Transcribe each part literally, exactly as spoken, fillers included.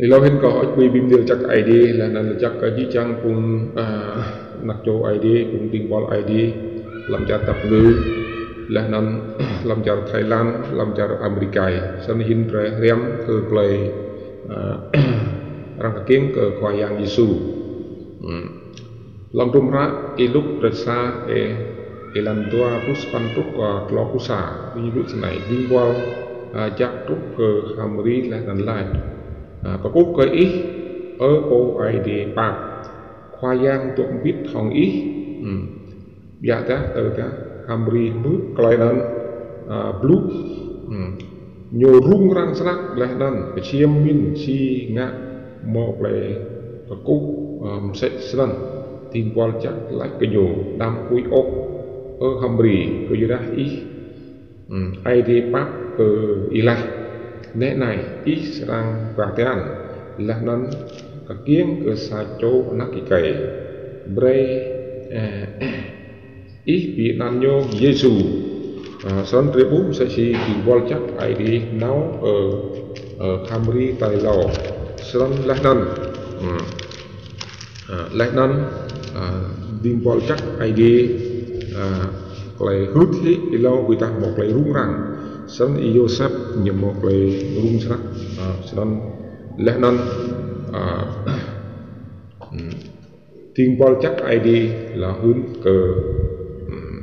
Êlâo hĭn kâo hơ̆k bi bi mdil jăk Aê Diê, leh anăn jăk kơ jih jang phung, ah, anak čô Aê Diê, phung dĭng buăl Aê Diê, hlăm čar Dap Kngư, leh anăn hlăm čar Thái Lan, hlăm čar Amêrik. Snăn hĭn drei hriăm kơ klei, ah, arăng kkiêng kơ Khua Yang Yêsu. Hmm. Hlăm hdruôm hră Y-Luk kdrêč sa, ê, êlan dua pluh sa păn truh, ah, tlâo pluh sa, ñu blŭ snei: Dĭng buăl, ah, jăk truh kơ H'Mari leh anăn lač: Ah, kkuh kơ ih, Ơ pô Aê Diê pap, Khua Yang dôk mbĭt hŏng ih. Hmm. Ƀiădah tơdah H'Mari hmư̆ klei anăn, ah, blŭ, hmm, ñu rŭng răng snăk leh anăn čiêm mĭn si ngă mâo klei kkuh, ah, msĕ snăn. Dĭng buăl jăk lač kơ ñu: Đăm huĭ ôh, Ơ H'Mari, kyuadah ih, hmm, Aê Diê pap kơ ih leh. Nĕ anei, ih srăng ba tian leh anăn kkiêng kơ sa čô anak êkei. Brei, eh, ih bi anăn ñu Yêsu. Ah, snăn drei ƀuh msĕ si dĭng buăl jăk Aê Diê nao, ơ, ơ, H'Mari tal êlâo. Snăn leh anăn, hmm, ah, leh anăn, ah, dĭng buăl jăk Aê Diê, ah, klei hưt hĭ êlâo bi êdah mâo klei rŭng răng. Snăn Y-Yôsep ñu mâo klei rŭng snăk. Ah, snăn leh anăn, ah, hmm, dĭng buăl jăk Aê Diê lŏ hưn kơ, hmm,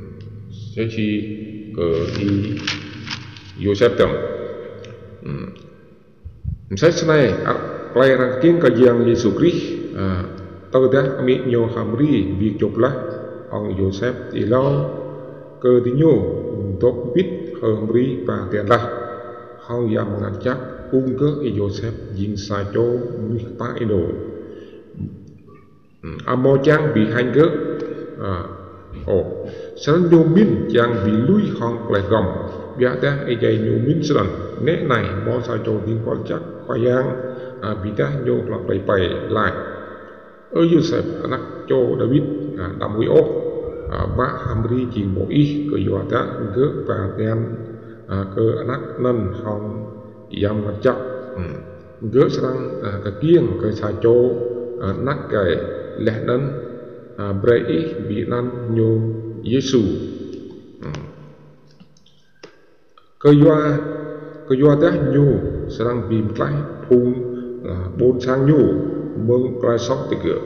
msĕ si kơ Y-Yôsep dơ̆ng. Hmm. Msĕ snei, ah, klei arăng kkiêng kơ Yang Yêsu Krist, ah, tơdah amĭ ñu H'Mari bi kčŭp leh hŏng Yôsep êlâo kơ diñu dôk mbĭt H'Mari ba tian leh hŏng Yang Mngăt Jăk, ung gơ̆ Y-Yôsep jing sa čô mnuih kpă ênô. Hmm, amâo čiăng bi hêñ gơ̆, ah, ôh. Snăn ñu mĭn čiăng bi lui hŏng klei hgăm. Ƀiădah êjai ñu mĭn snăn, nĕ anei mâo sa čô dĭng buăl jăk Khua Yang, ah, bi êdah ñu hlăm klei êpei lač: Ơ Yôsep, anak čô Đawit, ah, đăm huĭ ôh, ah, mă H'Mari jing mô̆ ih, kyuadah gơ̆ ba tian, ah, kơ anak anăn hŏng Yang Mngăt Jăk. Hmm. Gơ̆ srăng, ah, kkiêng kơ sa čô, ah, anak êkei, leh anăn, ah, brei ih bi anăn ñu Yêsu. Hmm. Kyua, kyuadah ñu srăng bi mtlaih phung, ah, ƀuôn sang ñu mơ̆ng klei soh digơ̆.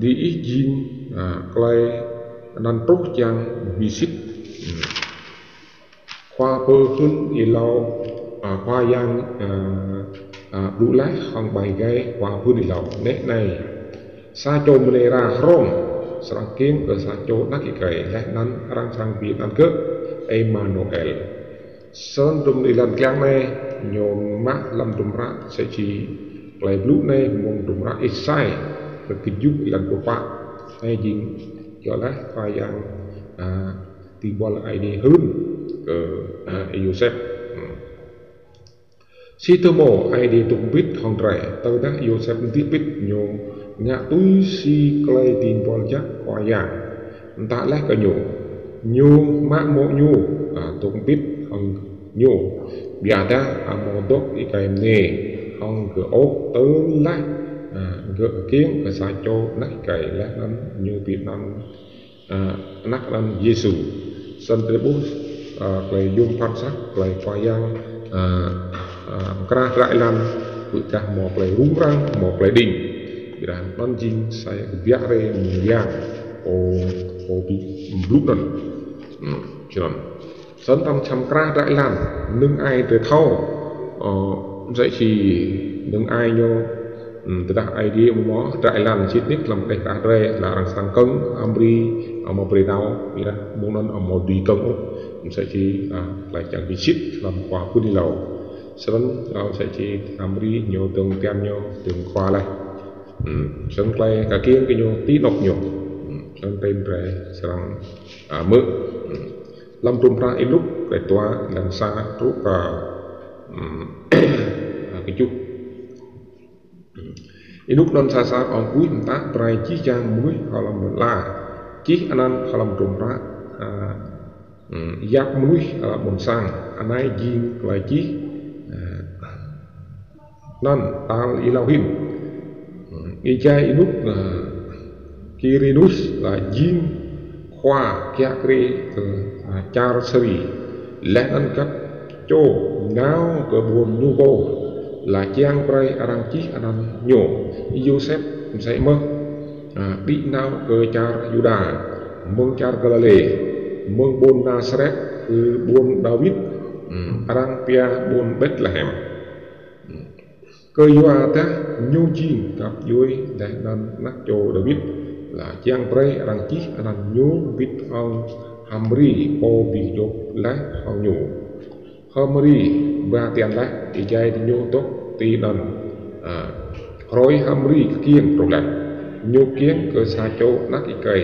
Diih jing, ah, klei anăn truh čiăng bi sĭt. Hmm. Khua pô hưn êlâo, ah, Khua Yang, ah, ah, blŭ leh hŏng ƀai gai khua hưn êlâo: Nĕ anei, sa čô mniê êra hrông srăng kkiêng kơ sa čô anak êkei, leh anăn arăng srăng bi anăn gơ̆ Êmanuel. Snăn hdruôm êlan kliăng anei ñu mă hlăm hdruôm hră msĕ si klei blŭ anei mơ̆ng hdruôm hră Êsai kdrêč kjuh êlan pluh pă. Anei jing djŏ leh Khua Yang, ah, dĭng buăl Aê Diê hưn kơ, ah, Y-Yôsep. Hmm. Si tô mâo Aê Diê dôk mbĭt hŏng drei, tơdah Y-Yôsep mdih pĭt ñu ngă tui si klei dĭng buăl jăk Khua Yang mtă leh kơ ñu. Ñu mă mô̆ ñu, ah, dôk mbĭt hŏng ñu. Ƀiădah amâo dôk êkei mniê hŏng gơ̆ ôh, tơdah, ah, gơ̆ kkiêng kơ sa čô anak êkei leh anăn ñu bi anăn, ah, anak anăn Yêsu. Snăn drei ƀuh, ah, klei yuôm phat snăk, klei Khua Yang, ah, ah, mkra hdră êlan, ƀiădah mâo klei rŭng răng, mâo klei đing. Ƀiădah anăn jing sa kbiă hriê mơ̆ng Yang, pô, pô bi blŭ anăn. Hmm, snăn. Snăn hlăm čhăm mkra hdră êlan, năng ai drei thâo, ơ, msĕ si năng ai ñu, hmm, tơdah Aê Diê mâo mkra êlan sĭt nik hlăm kđeh kơ drei, leh arăng srăng kơ̆ng H'Mari, ah, amâo brei nao, ƀiădah mơ̆ng anăn amâo dưi kơ̆ng ôh, msĕ si, ah, klei čiăng bi sĭt hlăm khua pô hưn êlâo. Snăn, ah, msĕ si H'Mari ñu dơ̆ng tian ñu, dơ̆ng khua leh. Hmm, snăn klei kkiêng kơ ñu ti anôk ñu. Hmm, snăn drei srăng, ah, mơ̆. Hmm. Hlăm hdruôm hră Y-Luk kdrêč dua êlan sa truh kơ, hmm, kjuh. Hmm. Ênuk anăn sa asăr ong kuih mtă brei jih jang mnuih hlăm lăn ala, čih anăn hlăm hdruôm hră, ah, hmm, yap mnuih, ah, ƀuôn sang. Anei jing klei čih, ah, anăn tal êlâo hĭn. Êjai ênuk, ơ, Kirinus, ơ, jing khua kiă kriê kơ, ơ, čar Siri. Leh anăn găp čô nao kơ ƀuôn ñu pô, lač čiăng brei arăng čih anăn ñu. Yôsep msĕ mơh, ơ, đĭ nao kơ čar Yuđa, mơ̆ng čar Galilê, mơ̆ng ƀuôn Nasaret kơ ƀuôn Đawit, ơ, arăng pia ƀuôn Betlehem. Kyuadah ñu jing găp djuê leh anăn anak čô Đawit, lač čiăng brei arăng čih anăn ñu mbĭt hŏng H'Mari pô bi dôk leh hŏng ñu. H'Mari ba tian leh, êjai diñu dôk ti anăn, ơ, hruê H'Mari kkiêng truh leh, ñu kkiêng kơ sa čô anak êkei,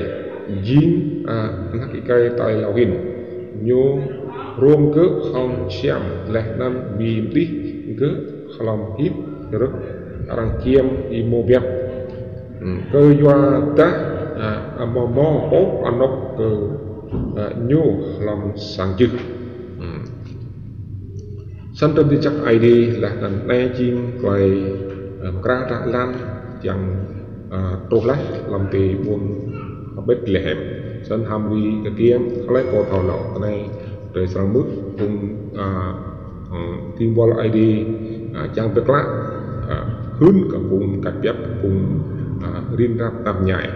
jing, ơ, anak êkei tal êlâo hĭn. Ñu rông gơ̆ hŏng siam leh anăn bi mđih gơ̆ hlăm hip rơ̆k arăng čiêm êmô biăp. Kyuadah, ơ, amâo mâo pô anôk kơ, ơ, ñu hlăm sang jưh. Snăn tơdah jăk Aê Diê leh anăn anei jing klei, ơ, mkra dah lăn čiăng, ơ, truh leh hlăm ti ƀuôn Betlehem. Snăn H'Mari kkiêng hlei pô thâo lŏ anei drei srăng mŭt phung, ơ, ơ, dĭng buăl Aê Diê, ơ, čiăng bi klă, ơ, hưn kơ phung mgăt biăp phung, ơ, rin rap tap ñai.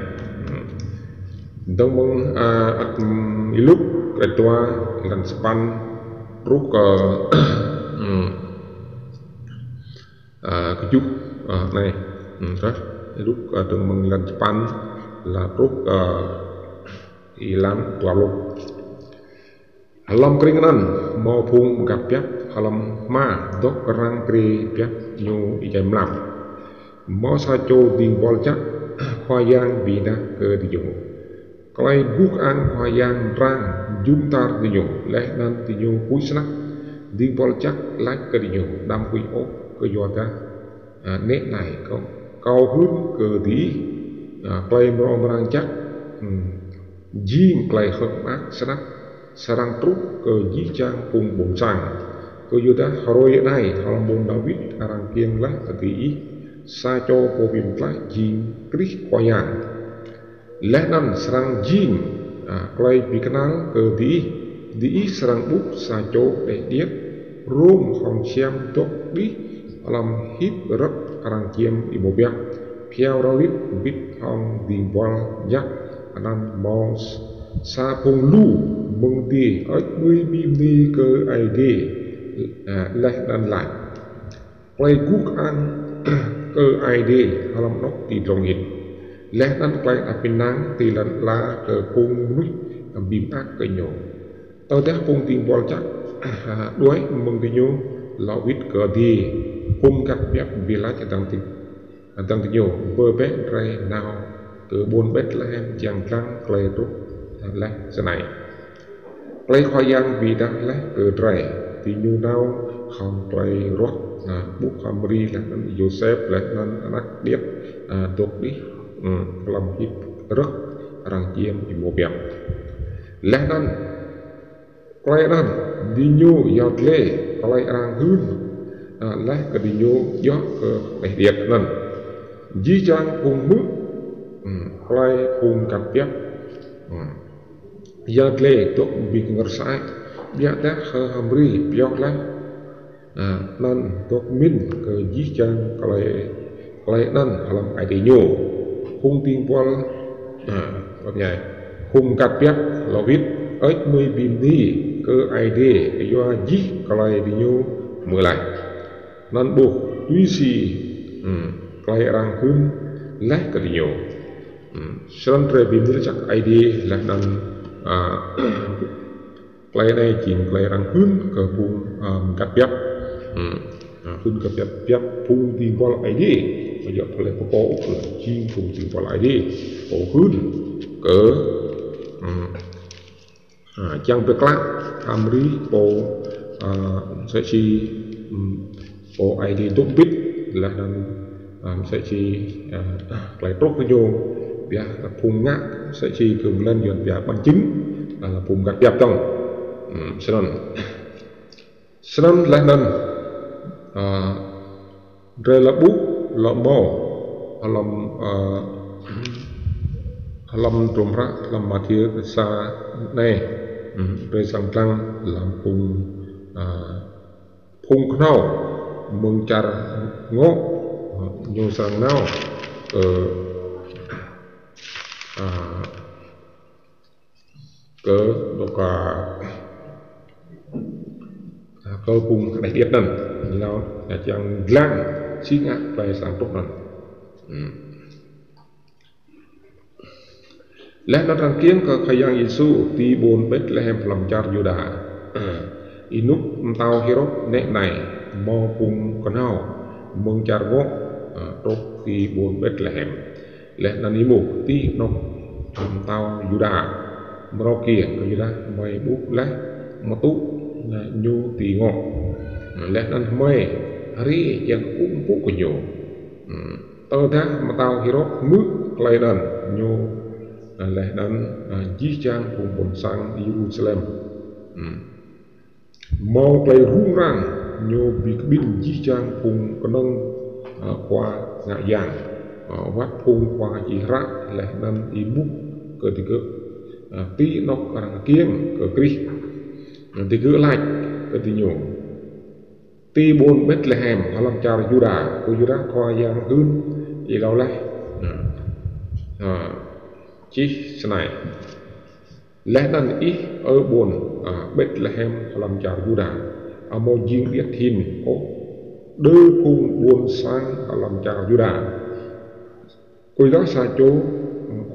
Dơ̆ng mơ̆ng, ơ, ăt, ơ, Y-Luk kdrêč dua êlan sapăn truh kơ, ơ, ơ, kjuh, ơ, anei. Ơ, tơdah Y-Luk, ơ, dơ̆ng mơ̆ng êlan sapăn lač truh kơ, ơ, êlan dua pluh. Hlăm krĭng anăn mâo phung mgăt biăp hlăm hma dôk răng kriê biăp ñu êjai mlam. Mâo sa čô dĭng buăl jăk Khua Yang bi êdah kơ diñu klei guh kơang Khua Yang mtrang jŭm dar diñu, leh anăn diñu huĭ snăk. Dĭng buăl jăk lač kơ diñu: Đăm huĭ ôh, kyuadah, ơ, nĕ anei kâo, kâo hưn kơ diih, ơ, klei mrâo mrang jăk, ơ, jing klei hơ̆k mơak snăk srăng truh kơ jih jang phung ƀuôn sang. Kyuadah hruê anei hlăm ƀuôn Đawit arăng kkiêng leh kơ diih sa čô pô bi mtlaih jing Krist Khua Yang. Leh anăn srăng jing, ơ, klei bi knăl kơ diih, diih srăng ƀuh sa čô hđeh điêt rông hŏng siam dôk đih hlăm hip rơ̆k arăng čiêm êmô biăp, bhiâo riâo mbĭt hŏng dĭng buăl jăk. Anăn mâo s-, sa phung lu mơ̆ng adiê hơêč hmưi bi mni kơ Aê Diê, ơ, leh anăn lač: Klei guh kơang kơ Aê Diê hlăm anôk ti dlông hĭn, leh anăn klei êđăp ênang ti lăn ala kơ phung mnuih bi mơak kơ ñu. Tơdah phung dĭng buăl jăk, ơ, đuĕ mơ̆ng diñu lŏ wĭt kơ adiê, phung mgăt biăp bi lač hdơ̆ng ti-, hdơ̆ng diñu: Bơ bĕ drei nao kơ ƀuôn Betlehem čiăng dlăng klei truh leh snei, klei Khua Yang bi êdah leh kơ drei. Diñu nao hŏng klei ruăt, ơ, ƀuh H'Mari leh anăn Yôsep leh anăn anak điêt, ơ, dôk đih, ơ, hlăm hip rơ̆k arăng čiêm êmô biăp. Leh anăn klei anăn diñu yăl dliê klei arăng hưn, ơ, leh kơ diñu djŏ kơ hđeh điêt anăn. Jih jang phung hmư̆, ơ, klei phung mgăt biăp, ơ, yăl dliê dôk bi kngăr sơăi, ƀiădah H'Mari pioh leh, ơ, anăn dôk mĭn kơ jih jang klei, klei anăn hlăm ai tiê ñu. Phung dĭng buăl, ơ, ƀuh anei, phung mgăt biăp lŏ wĭt hơêč hmưi bi mni kơ Aê Diê kyua jih klei diñu hmư̆ leh, anăn ƀuh tui si, ơ, klei arăng hưn leh kơ diñu. Ơ, snăn drei bi mni lač jăk Aê Diê leh anăn, ơ, klei anei jing klei arăng hưn kơ phung, ơ, mgăt biăp. Ơ, ơ, hưn kơ biăp, biăp phung dĭng buăl Aê Diê. Amâo djŏ klei pô pô, jing phung dĭng buăl Aê Diê pô hưn kơ, ơ, ơ, čiăng bi klă H'Mari pô, ơ, msĕ si, ơ, pô Aê Diê dôk mbĭt leh anăn, ơ, msĕ si, ơ, klei truh kơ ñu, ƀiădah phung ngă msĕ si kơ mlan yuăn pia bằng chứng, ơ, phung mgăt biăp dơ̆ng. Ơ, snăn. Snăn leh anăn, ơ, Drei lŏ ƀuh, lŏ mâo, hlăm, ơ, hlăm hdruôm hră, hlăm Mathiơ sa anei, hmm, drei srăng dlăng hlăm phung, ơ, phung knhâo mơ̆ng čar Ngŏ, ơ, ñu srăng nao, ơ, ơ, kơ dôk, ơ, kơ phung hđeh điêt anăn, ñu nao, ơ, čiăng dlăng si ngă klei srăng truh anăn. Hmm. Leh anăn arăng kkiêng kơ Khua Yang Yêsu ti ƀuôn Betlehem hlăm čar Yuđa. Ênuk mtao Hêrôt nĕ anei, mâo phung knhâo mơ̆ng čar Ngŏ, ơ, truh ti ƀuôn Betlehem. Leh anăn êmuh, ti anôk mtao Yuđa mrâo kkiêng, kyuadah hmei ƀuh leh mtŭ ñu ti Ngŏ. Leh anăn hmei hriê čiăng kkuh mpŭ kơ ñu. Hmm. Tơdah mtao Hêrôt hmư̆ klei anăn, ñu, ơ, leh anăn, ơ, jih jang phung ƀuôn sang Yêrusalem, hmm, mâo klei rŭng răng, ñu bi kƀĭn jih jang phung knŏng, ơ, khua ngă yang, ơ, wăt phung khua čih hră, leh anăn êmuh kơ digơ̆, ơ, ti anôk arăng kkiêng kơ Krist. Digơ̆ lač kơ diñu, ti ƀuôn Betlehem hlăm čar Yuđa, kyuadah Khua Yang hưn êlâo leh, ơ, čih snei: Leh anăn ih, ơ ƀuôn, ơ, Betlehem hlăm čar Yuđa, amâo jing điêt hĭn ôh đơ phung ƀuôn sang hlăm čar Yuđa. Kyuadah sa čô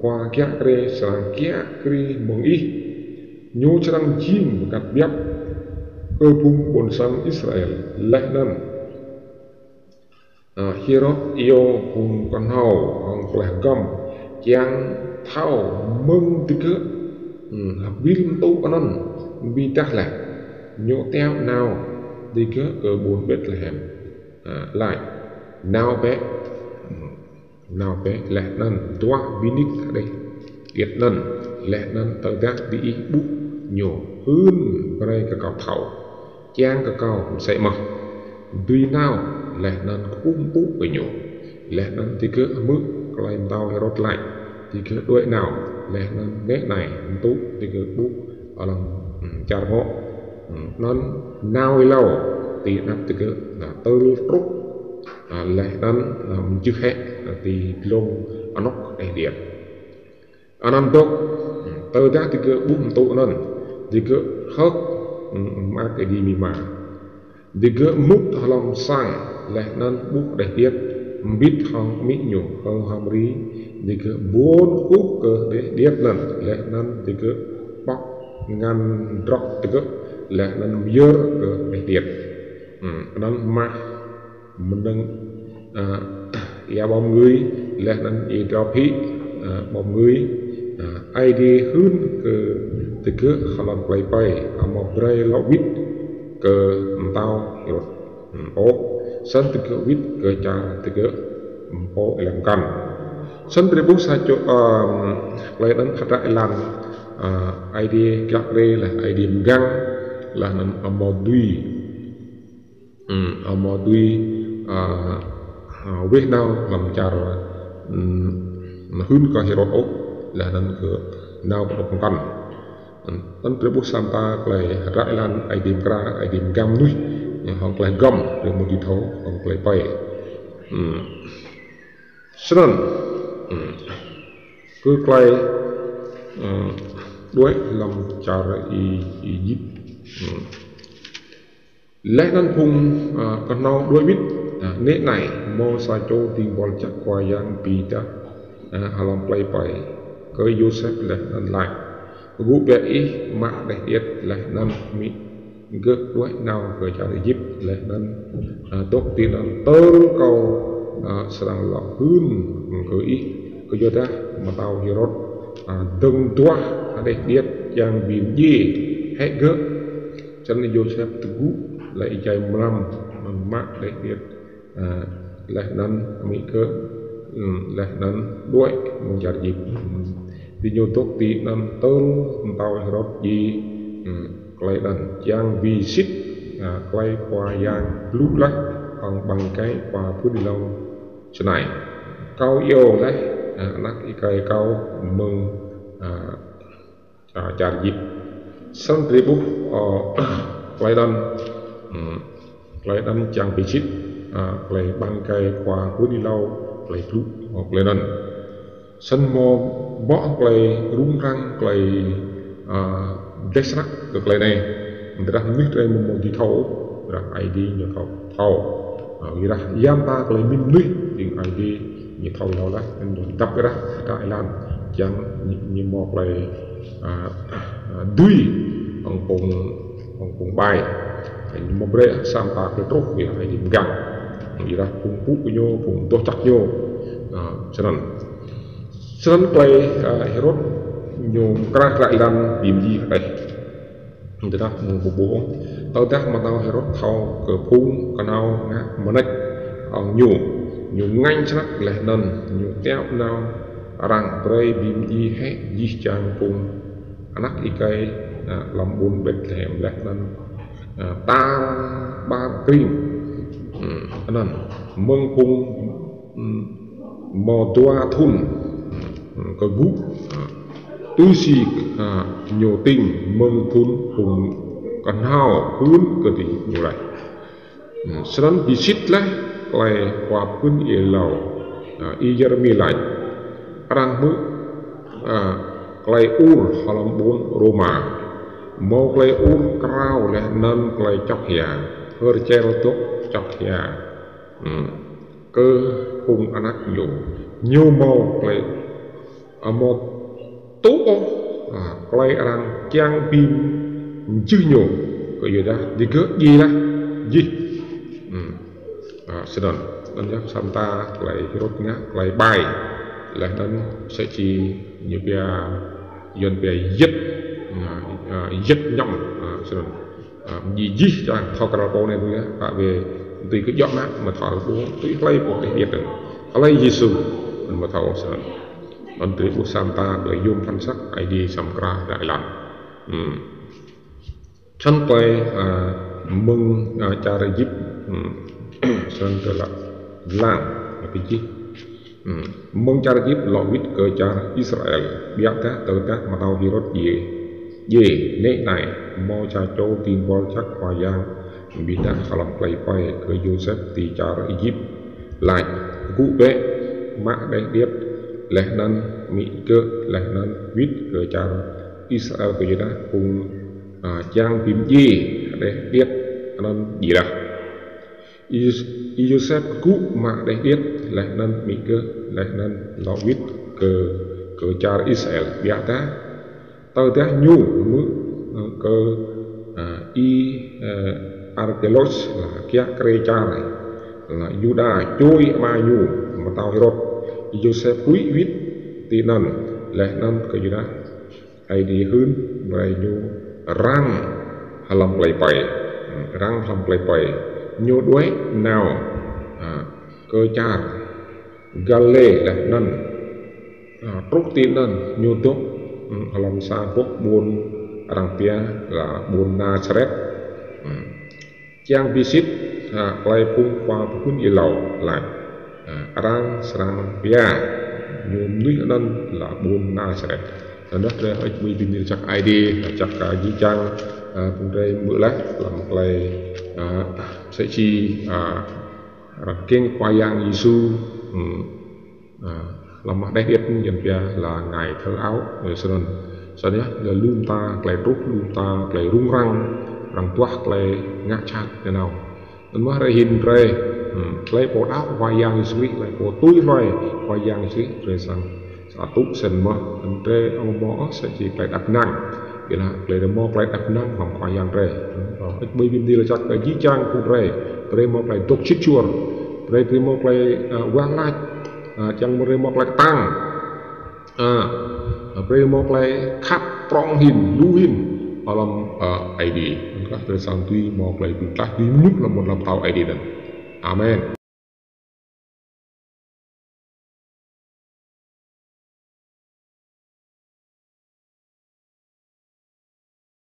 khua kiă kriê srăng kiă kriê mơ̆ng ih. Ñu srăng jing mgăt biăp kơ phung ƀuôn sang Israel. Leh anăn, ơ, Hêrôt iêu phung knhâo hŏng klei hgăm čiăng thâo mơ̆ng digơ̆, hmm, hbĭl mtŭ anăn bi êdah leh. Ñu tiŏ nao digơ̆ kơ ƀuôn Betlehem, ơ, lač: Nao bĕ, hmm, nao bĕ leh anăn duah bi nik hđeh điêt anăn, leh anăn tơdah diih ƀuh ñu, hưn brei kơ kâo thâo, čiăng kơ kâo msĕ mơh. Dưi nao leh anăn kkuh mpŭ kơ ñu. Leh anăn digơ̆ hmư̆ klei mtao Hêrôt lač, digơ̆ đuĕ nao. Leh anăn nĕ anei, mtŭ digơ̆ ƀuh hlăm, hmm, čar Ngŏ, hmm, anăn nao êlâo ti anăp digơ̆, nao tơl truh, ơ, leh anăn, ơ, mjưh hĕ, ơ, ti dlông anôk hđeh điêt. Anăn dôk, hmm, tơdah digơ̆ ƀuh mtŭ anăn, digơ̆ hơ̆k, hmm, mơak êdimima. Digơ̆ mŭt hlăm sang, leh anăn ƀuh hđeh điêt mbĭt hŏng amĭ ñu. Hơ hŏng ri, digơ̆ buôn kkuh kơ hđeh điêt anăn, leh anăn digơ̆ pŏk ngăn drŏ digơ̆, leh anăn myơr kơ hđeh điêt. Hmm, anăn mah mnơ̆ng, ơ, êa ƀâo mngưi, leh anăn êa drao phĭ, ơ, ƀâo mngưi, ơ, Aê Diê hưn kơ digơ̆ hlăm klei êpei, amâo brei lŏ wĭt kơ mtao Hêrôt, hmm, ôh, snăn digơ̆ wĭt kơ čar digơ̆, hmm, pô êlan mkăn. Snăn drei ƀuh sa čô, ơ, klei anăn hdră êlan, ơ, Aê Diê kiă kriê leh, Aê Diê mgang, leh anăn amâo dưi, hmm, amâo dưi, ơ, ơ, weh nao hlăm čar, hmm, hưn kơ Hêrôt ôh, leh anăn kơ nao kơ anôk mkăn. Hmm, anăn drei ƀuh sa mta klei hdră êlan Aê Diê mkra, Aê Diê mgang mnuih, hŏng klei hgăm, drei amâo dưi thâo hŏng klei êpei. Hmm. Snăn, hmm, kơ klei, hmm, đuĕ hlăm čar Ê-, Êjip. Hmm. Leh anăn phung, ơ, knhâo đuĕ wĭt, ơ, nĕ anei, mâo sa čô dĭng buăl jăk Khua Yang bi êdah, ơ, hlăm klei êpei kơ Yôsep leh anăn lač: Kgŭ bĕ ih mă hđeh điêt leh anăn amĭ gơ̆ đuĕ nao kơ čar Êjip leh anăn, ơ, dôk ti anăn tơl kâo, ơ, srăng lŏ hưn kơ ih, kyuadah mtao Hêrôt, ơ, dơ̆ng duah hđeh điêt čiăng bi mdjiê hĕ gơ̆. Snăn Yôsep ti gŭ leh êjai mlam, anăn mă hđeh điêt, ơ, leh anăn amĭ gơ̆, hmm, leh anăn đuĕ mơ̆ng čar Êjip. Hmm. Diñu dôk ti anăn tơl mtao Hêrôt djiê, hmm, klei anăn čiăng bi sĭt, ơ, klei Khua Yang blŭ leh ƀăng êkei khua pô hưn êlâo snei: Kâo iêu leh, ơ, anak êkei kâo mơ̆ng, ơ, ơ, čar Êjip. Snăn drei ƀuh, ơ, klei anăn, hm, klei anăn čiăng bi sĭt, ơ, klei ƀăng êkei khua pô hưn êlâo, klei blŭ, ơ, klei anăn. Snăn mâo ƀuh klei rŭng răng, klei, ơ, dleh snăk kơ klei anei. Tơdah mnuih drei amâo mâo dưi thâo, tơdah Aê Diê ñu thâo, thâo. Ơ, ƀiădah ya mta klei mĭn mnuih, jing Aê Diê ñu thâo êlâo leh, anăn ñu dăp ƀiădah hdră êlan, čiăng ñu, ñu mâo klei, ơ, ơ, dưi hŏng phung, hŏng phung ƀai. Ñu amâo brei sa mta klei truh, ƀiădah Aê Diê mgang. Ƀiădah phung mpŭ kơ ñu, phung doh jăk ñu. Ơ, snăn. Snăn klei, ơ, Hêrôt ñu mkra hdră êlan bi mdjiê hđeh. Tơdah mơ̆ng ƀuh ƀuh, tơdah mtao Hêrôt thâo kơ phung knhâo ngă mnêč hŏng ñu, ñu ngêñ snăk leh anăn ñu tiŏ nao arăng brei bi mdjiê hĕ jih jang phung anak êkei, ơ, hlăm ƀuôn Bêtlêhem leh anăn, ơ, tar ƀar krĭng, hm, anăn mơ̆ng phung, hm, mâo dua thŭn, hm, kơ gŭ, ơ, tui si, ơ, ñu tĭng mơ̆ng thŭn phung knhâo hưn kơ diñu leh. Hm, snăn bi sĭt leh klei khua pô hưn êlâo, ơ, Y-Yêrêmi lač: Arăng hmư̆, ơ, klei ur hlăm ƀuôn Rôma, mâo klei ur krao leh anăn klei čŏk hia, hơr čel dôk čŏk hia, hm, kơ phung anak ñu. Ñu mâo klei, ơ, amâo tŭ ôh, ơ, klei arăng čiăng bi mjưh ñu, kyuadah digơ̆ djiê leh jih. Hm. Ơ, snăn. Anăn yơh sa mta klei Hêrôt ngă klei ƀai. Leh anăn msĕ si ñu pia, Yuăn pia yăl, ơ, ơ, yăl ñŏng, ơ, snăn. Ơ, mdjiê jih jang thâo kral pô anei ƀuh yơh, ƀă wê tui kơ djŏ mă, amâo thâo ƀuh, tui hlei pô dih điêt anăn. Hlei Yêsu, amâo thâo snăn. Anăn drei ƀuh sa mta klei yuôm bhăn jăk Aê Diê srăng mkra hdră êlan. Hm. Snăn klei, ơ, mơ̆ng, ơ, čar Êjip, hm, snăn tơdah lăng, lĕ bi jih. Hm. Mơ̆ng čar Êjip lŏ wĭt kơ čar Israel, ƀiădah tơdah mtao Hêrôt djiê, djiê, nĕ anei, mâo sa čô dĭng buăl jăk Khua Yang bi êdah hlăm klei êpei kơ Yôsep ti čar Êjip, lač: Kgŭ bĕ, mă hđeh điêt, leh anăn amĭ gơ̆, leh anăn wĭt kơ čar Israel, kyuadah phung, ơ, čiăng bi mdjiê hđeh điêt anăn djiê leh. Y-, Y-Yôsep kgŭ mă hđeh điêt leh anăn amĭ gơ̆ leh anăn lŏ wĭt kơ, kơ čar Israel. Ƀiădah tơdah ñu hmư̆, ơ, kơ, ơ, Y-, ơ, Arkêlôs, leh kiă kriê čar, leh Yuđa čuê ama ñu, mtao Hêrôt, Y-Yôsep huĭ wĭt tinăn, leh anăn kyuadah Aê Diê hưn brei ñu răng hlăm klei êpei. Răng hlăm klei êpei. Ñu đuĕ nao, ơ, kơ čar Galilê leh anăn, ơ, truh tinăn ñu dôk, ơ, hlăm sa boh ƀuôn arăng pia lač ƀuôn Nasaret. Čiăng bi sĭt, ơ, klei phung khua pô hưn êlâo lač, ơ, arăng srăng pia ñu mnuih anăn lač ƀuôn Nasaret. Anăn drei hơêč hmưi bi mni lač jăk Aê Diê, lač jăk kơ jih jang, ơ, phung drei hmư̆ leh hlăm klei, ơ, msĕ si, ơ, arăng kkiêng Khua Yang Yêsu, hm, ơ, hlăm hđeh điêt ñu pia lač ngày thơ áo, ơ, snăn. Snăn yơh, lu mta klei truh, lu mta klei rŭng răng, arăng duah klei ngă jhat nanao. Anăn mơh hruê anei drei, hm, hlei pô đăo Khua Yang Yêsu Krist, hlei pô tui hlue Khua Yang Yêsu Krist, drei srăng sa tŭ snăn mơh, drei amâo mâo ôh msĕ si klei êđăp ênang. Ƀiădah drei mâo klei êđăp ênang hlăm Khua Yang drei. Ơ, hơêč hmưi bi mni lač jăk kơ jih jang phung drei. Drei mâo klei dôk sĭt suôr. Drei, drei mâo klei, ơ, wah lač. Ơ, čiăng drei mâo klei ktang. Ơ, drei mâo klei khăp prŏng hĭn, lu hĭn hlăm, ơ, Aê Diê. Anăn kơh drei srăng dưi mâo klei bi mtlaih, dưi mñŭt hlăm ƀuôn ala mtao Aê Diê anăn. Amen.